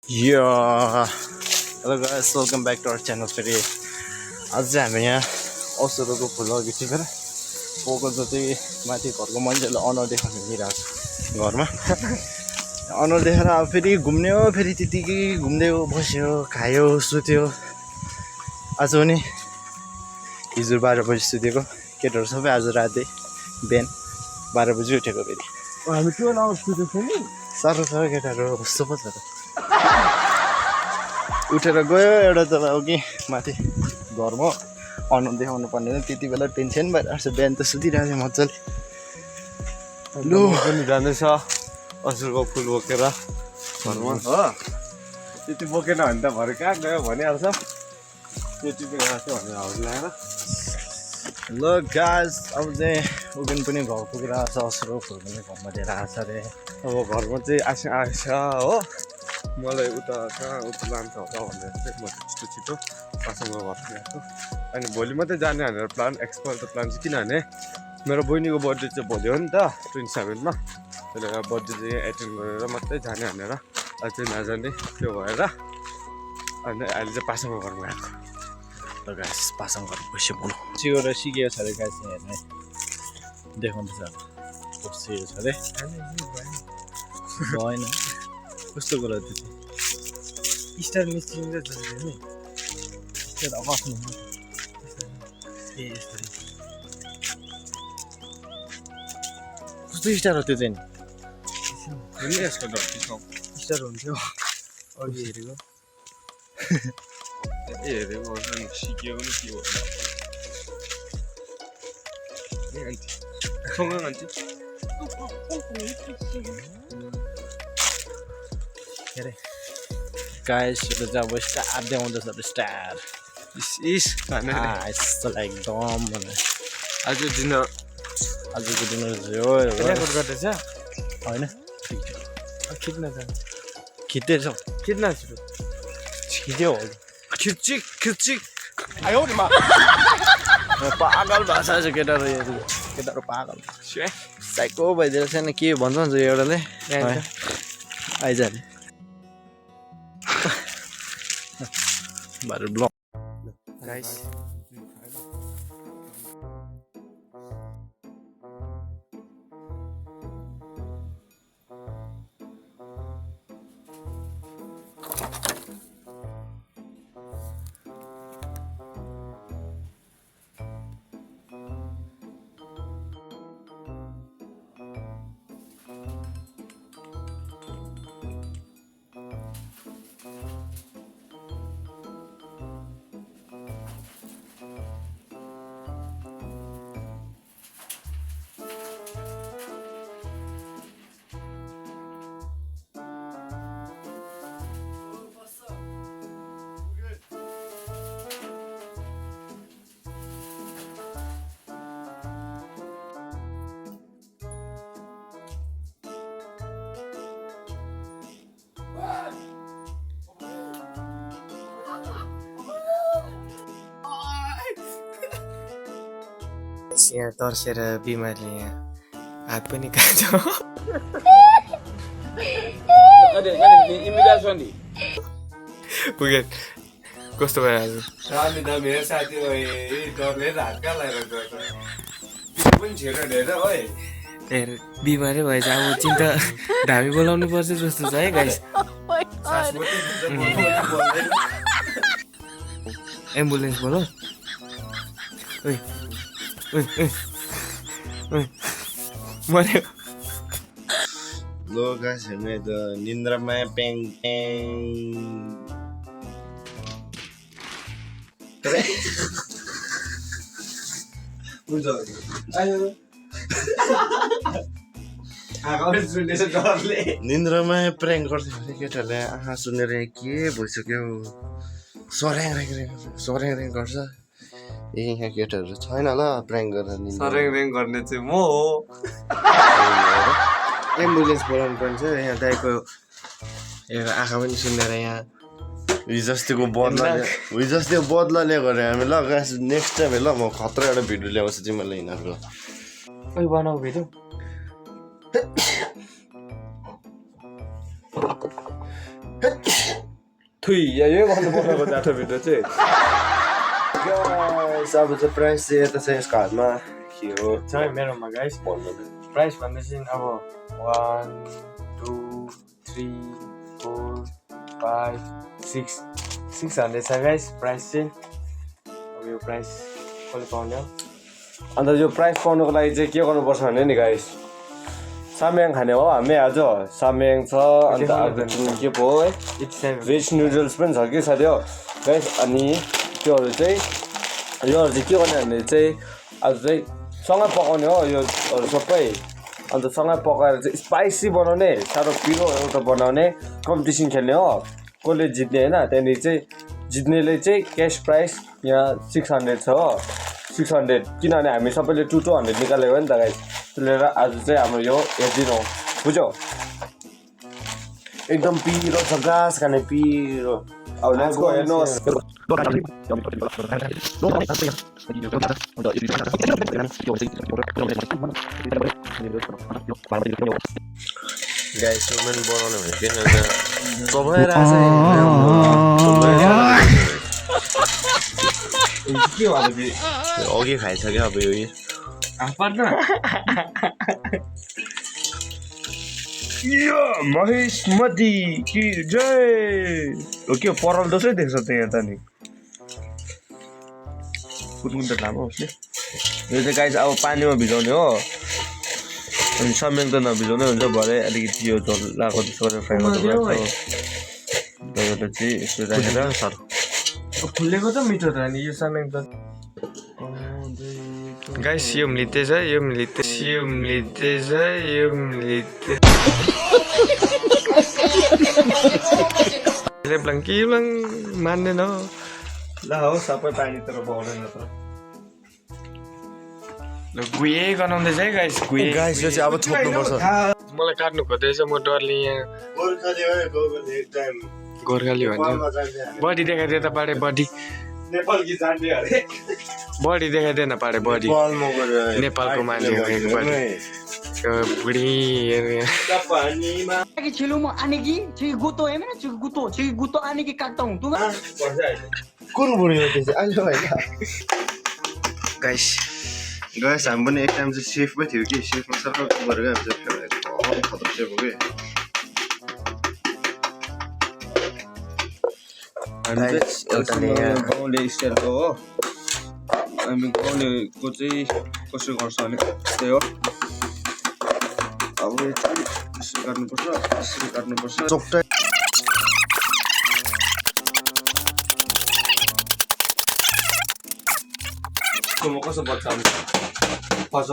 Yeah. Hello guys, welcome back to our channel फेरि आज चाहिँ हामी यहाँ औषधको फुल अघि टिपेर पोको जति माथि घरको मान्छेले अनुहार देखाउनु हिँडिरहेको छ घरमा अनुहार देखाएर अब फेरि घुम्ने हो फेरि त्यतिकै घुम्दै हो बस्यो खायो सुत्यो आज पनि हिजो 12 बजी सुतेको केटाहरू सबै आज राति बिहान 12 बजी उठेको फेरि हामी 12 आवर्स सुतेको नि साह्रो छ केटाहरू कस्तो पो छ त उठेर गयो एउटा त अब कि माथि घरमा अनुहार देखाउनु पर्ने त्यति बेला टेन्सन भइरहेको छ बिहान त सुतिरहेको थियो मजाले लु पनि जाँदैछ असुरको फुल बोकेर घरमा हो त्यति बोकेन भने त भरे कहाँ गयो भनिहाल्छ त्यति चाहिँ गएको थियो भनेर हाउस ल्याएर ल गाइस अब चाहिँ उबिन पनि घर पुगेर आएको छ असुरको फुल पनि घरमा लिएर आएको छ अरे अब घरमा चाहिँ आएछ हो मलाई उता कहाँ उता लान्छ होला भनेर चाहिँ म छिटो छिटो पासँग घर गएको अनि भोलि मात्रै जाने भनेर प्लान एक्सपायर त प्लान चाहिँ किनभने मेरो बहिनीको बर्थडे चाहिँ भोलि हो नि त 27 मा त्यसले गर्दा बर्थडे चाहिँ एटेन्ड गरेर मात्रै जाने भनेर अझै नजाने त्यो भएर अनि अहिले चाहिँ पासँग घरमा गएको ल गाइस पासँग घर बस्यो बोलो सिकेर सिकेको छ अरे गाइस हेर्ने देखाउँदैछ कस्तो छ अरे भएन कस्तो कुरा त्यो चाहिँ स्टार निस्किँदै जान्छ नि त्यो अब आफ्नो ए यस्तो कस्तो स्टार हो त्यो चाहिँ नि यसको डट्टी छ स्टार हुन्थ्यो अघि हेरेको हेरेको अनि सिकेको नि के हो सँगै मान्छे के अरे गाइस यो चाहिँ अब स्टार देखाउँदैछ अब स्टार इस खाने यस्तो एकदम आज डिनर आजको दिनमा रेकर्ड गर्दैछ होइन खिच्न जान्छ खिच्दैछ खिच्न छिटो खिच्यो खिचिक आयो नि पागल भाषा छ केटाहरू पागल साइको भइदिएर छैन के भन्छ एउटाले आइजाने भरे ब्लग गाइस यहाँ तर्सेर बिमारले यहाँ हात पनि काट्छ पुगे कस्तो भयो आज मेरो साथी डरले हात कहाँ लगाएर पनि छिटो ढेर है बिमारै भएछ अब चिन्ता ढामी बोलाउनु पर्छ जस्तो छ है गाइस एम्बुलेन्स बोल मर्यो लो गाइस हेर्नु त निन्द्रामा प्याङ निन्द्रामा प्र्याङ गर्थ्यो भने केटाहरूले आँखा सुनेर के भइसक्यो सर्याङ गर्छ ए यहाँ केटाहरू छैन होला प्र्याङ गरेर सरङ गर्ने चाहिँ म हो एम्बुलेन्स बोलाउनु पर्छ यहाँ दाइको एउटा आँखा पनि सुनेर यहाँ हिजोस्तिको बदला लिएको अरे हामी ल गाइस नेक्स्ट टाइम ल म खतरा एउटा भिडियो ल्याउँछु तिमीलाई यिनीहरूको ओइ बनाऊ भिडियो थुई यो गर्नु पर्ने जाठोभित्र चाहिँ गाइस अब चाहिँ प्राइस चाहिँ यता चाहिँ यसको हातमा के हो छ मेरोमा गाइस प्राइस भन्दा चाहिँ अब 1 2 3 4 5 6 600 छ गाइस प्राइस चाहिँ अब यो प्राइस कसले पाउने हो अन्त यो प्राइस पाउनुको लागि चाहिँ के गर्नुपर्छ भने नि गाइस साम्याङ खाने हो हामी आज साम्याङ छ अन्त के पो है भेज नुडल्स पनि छ कि साथी हो गाइस अनि त्योहरू चाहिँ योहरू चाहिँ के गर्ने भने चाहिँ आज चाहिँ सँगै पकाउने हो योहरू सबै अन्त सँगै पकाएर चाहिँ स्पाइसी बनाउने साह्रो पिरो एउटा बनाउने कम्पिटिसन खेल्ने हो कसले जित्ने होइन त्यहाँदेखि चाहिँ जित्नेले चाहिँ क्यास प्राइस यहाँ 600 छ हो 600 किनभने हामी सबैले 200 निकालेको हो नि त गाइस त्यसले गर्दा आज चाहिँ हाम्रो यो हेरिदिनु बुझ्यौ एकदम पिरो छ गास खाने पिरो अब यसको हेर्नुहोस् गाइस मैले बनाउने भनेको चबाएर के हो अब अघि खाइसक्यो अब यो महेशमती कि जय हो के परल दोस्रै देख्छ त यहाँ त नि कुन त लामो उसले यो चाहिँ गाइस अब पानीमा भिजाउने हो अनि सम्यङ त नभिजाउने हुन्छ भरे अलिकति यो झोल लगाएको जस्तो गरेर फ्राई गर्नुपर्छ चाहिँ यसो राखेर फुलेको त मिठो त नि यो साम्याङ त गाइस यो मिल्दैछ यो मिल्दैछ यो मिल्दैछ यो मिल्दैछ ले ब्लङ्की ब्लङ मान्दैन ल हो सबै पानीतिर बगाउँदैन त ल गुए गनाउँदैछ है गाइस गुए गाइस यो चाहिँ अब छोप्नुपर्छ मलाई काट्नु खोज्दैछ म डरले यहाँ गोर्खाली भन्यो बडी देखाइदिए त पाडे बडी नेपाल कि जान्ने अरे बडी देखाइदिएन पाडे बडी नेपालको मान्छे बुढी छिलूं आने की छिकी गुतो है ना छिकी गुतो आने की काटता हूँ तू कुन बुढी हो त्यो चाहिँ अहिले होइन गाइस गाइस हामी पनि एक टाइम चाहिँ सेफमै थियो कि सेफमा सबै गरेर हामी चाहिँ खतरा सेफ हो कि गाउँले स्टाइलको हो हामी गाउँलेको चाहिँ कसरी गर्छ भने त्यही हो अब यो चाहिँ यसरी काट्नुपर्छ यसरी काट्नुपर्छ चोप्टा म कसो बच्चा पर्छ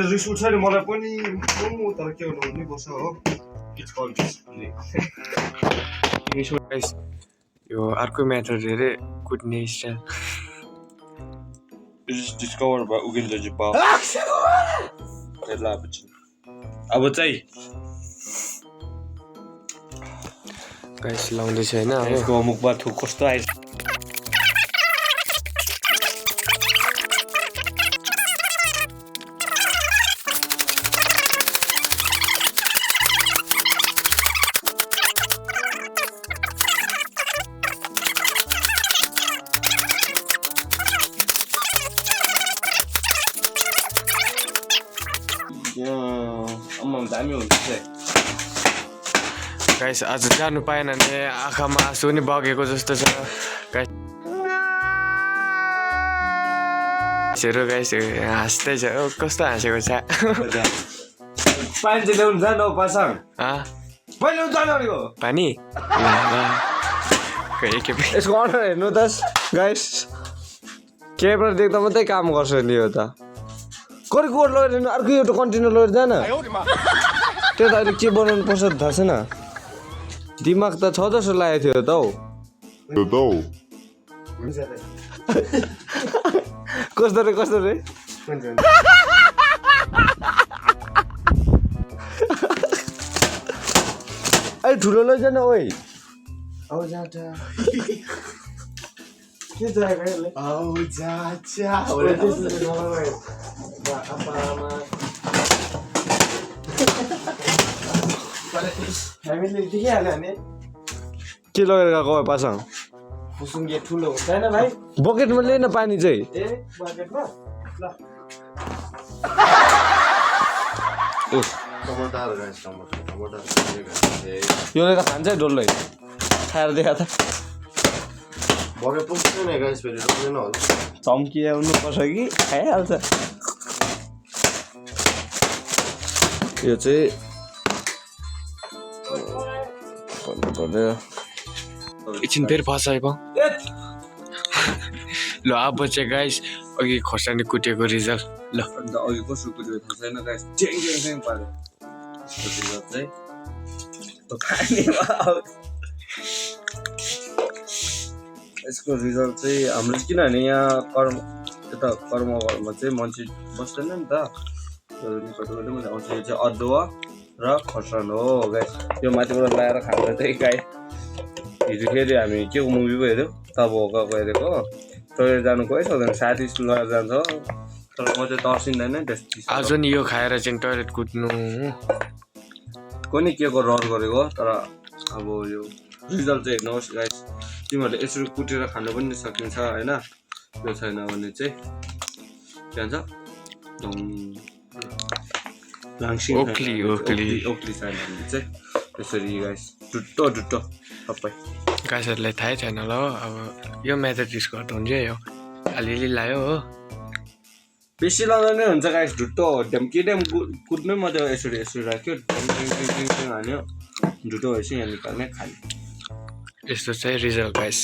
रिस उठ्छ नि मलाई पनि तर के गर्नु पनि पर्छ हो यो अर्को मेथड हेरे कुट्ने स्टाइल डिस्कभर भयो उगिन्दैछु पाव अब चाहिँ गाइस लाउँदैछ होइन यसको मुखमा थुक कस्तो आएछ दामी हुन्छ गाइस आज जानु पाएन भने आँखामा आँसु पनि बगेको जस्तो छ गाइसहरू गाइस हाँस्दैछ कस्तो हाँसेको छ पानी चाहिँ ल्याउनु जानु पासाङ पानी पानी यसको अनुहार हेर्नु त गाइस क्यामेरा देख्दा मात्रै काम गर्छ नि यो त कति गोड लगेर अर्को एउटा कन्टेनर लगेर जान त्यो त अहिले के बनाउनु पर्छ थाहा छैन दिमाग त छ जस्तो लागेको थियो त हौ कस्तो रे अहिले ठुलो लैजान ओइ औ जाटा के चाहिएको यसले औ जाचा फ्यामिली देखिहाल्यो भने के लगेर गएको हो पासाङ फुसुङ्गे ठुलो हुँदैन भाइ बकेटमा लिएन पानी चाहिँ ए बकेटमा ल टमाटर गाइस टमाटर योले त खान्छ है डल्लै खाएर देखा त बकेट पुग्दैन नि गाइस फेरि रोक्दैन होला चम्किआउनु पर्छ कि खाइहाल्छ यो चाहिँ भन्नु पर्यो एकछिन फेरि फसाएको ल अब चाहिँ गाइस अघि खोर्सानी कुटेको रिजल्ट ल अन्त अघि कसो कुरो थाहा छैन गाइस ड्याङ ड्याङ ड्याङ पार्यो यसको रिजल्ट चाहिँ त्यो पानीमा आउँछ यसको रिजल्ट चाहिँ हाम्रो किनभने यहाँ यता कर्ममा चाहिँ मान्छे बस्दैन नि त निकटबाट पनि आउँछ यो चाहिँ अदुवा र खोर्सानी हो गाइस यो माथिबाट ल्याएर खाँदा चाहिँ गाइस हिजो फेरि हामी के को मुभी पो हेऱ्यौँ तब हो गएको हेरेको टोइलेट जानु कोही सक्दैन साथी लगेर जान्छ तर म चाहिँ तर्सिँदैन त्यस आज नि यो खाएर चाहिँ टोइलेट कुद्नु कुनै के को रहर गरेको तर अब यो रिजल्ट चाहिँ हेर्नुहोस् गाइस तिमीहरूले यसरी कुटेर खानु पनि सकिन्छ होइन त्यो छैन भने चाहिँ के भन्छ लाङसिङ ओक्ली छैन भने चाहिँ त्यसरी गाइस ढुट्टो सबै गाइसहरूलाई थाहै छैन ल अब यो मेथड युज गर्दा हुन्छ यो अलिअलि लायो हो बेसी लाँदा नै हुन्छ गाइस ढुट्टो ढ्याम्की ड्याम कुद्नै मात्रै यसरी राख्यो हान्यो ढुट्टो भएपछि यहाँ निकाल्ने खाने यस्तो चाहिँ रिजल्ट गाइस